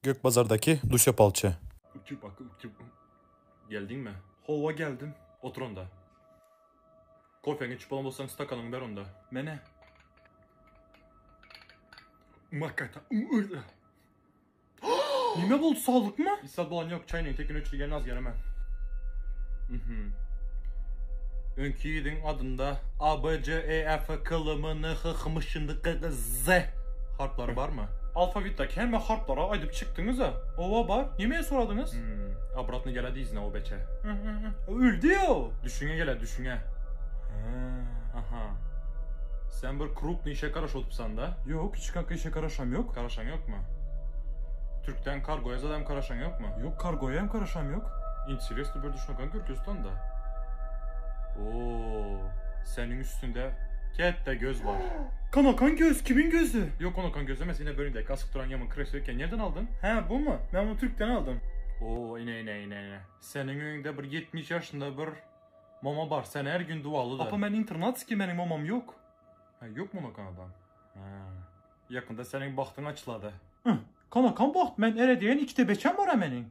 Gökbazardaky Dusýa palçy. Geldiňmi? Howwa geldim. Otur onda. Kofeňi içip bolan bolsaň stakanyňy ber onda. Mene. Makata. Nime boldy saglykmy? Isat bolan ýok çaýnyň tekini öçürgen az geremen. Mhm. Öňki ýigidiň adynda A B C E F K L M N H H M Ş N K G Z harplary barmy? Alfawitdäki hemme harplara aýdyp çykdyňyza. Owa bar. Nimeýe soradyňyz? Hmm. Obratny gelä diýsine o beçe. Öldi o. Düşüne gelä düşüne. Aha. Sen bir krupny işe garaş otupsan-da? Ýok, hiç kaka işe garaşam ýok. Garaşaň ýokmy? Türkden kargoýa zadam garaşaň ýokmy? Ýok, kargoýa hem garaşam ýok. Interesno bir düşünekan Türküstanda. Oo, seniň üstünde ketde göz bar. Kanakan göz, kimin gözi? Ýok, kanakan göz emes, ine bölündäki asyk duran ýaman kreslo eken. Nirden aldyň? Hä, bumy? Men muny türkden aldym. Oo, ine, ine, ine, ine. Seniň öýüňde bir 70 ýaşynda bir Mama bar sen her gün dualydyr. Apa men internatskiý meniň mamam ýok. Hä ýokmy ona Kanada? Hä. Ýakynda seniň bagtyň açylady. Hü. Kanakan bagt men ere diýen ikide beçem bara meniň.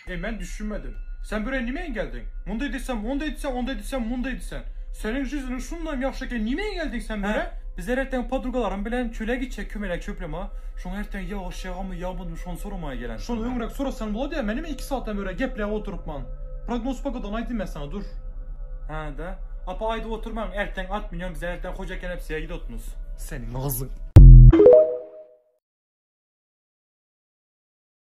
E men düşünmedim. Sen buraya nimeýe geldiň? Munda edilsem onda edilsen onda edilsem munda edilsen. Seniň jüzüniň şundam ýagşy eken nimeýe geldiň sen bure? Bizler erteň podrugalarym bilen çöle gitjek kömelek çöpleme. Şoňa erteň ýagyş ýagamy ýagmadymy şony soramaýa gelen. Şony öňräk sorasaň bolady ýa menem iki sagatdan bäri gepläp oturypman. Prognoz pogodany aýdym men saňa dur. Hä-da. Apa aýdyp oturmaň erteň at münýän biz erteň hoja kenepsiýa gidotmyz. Seniň agzyň.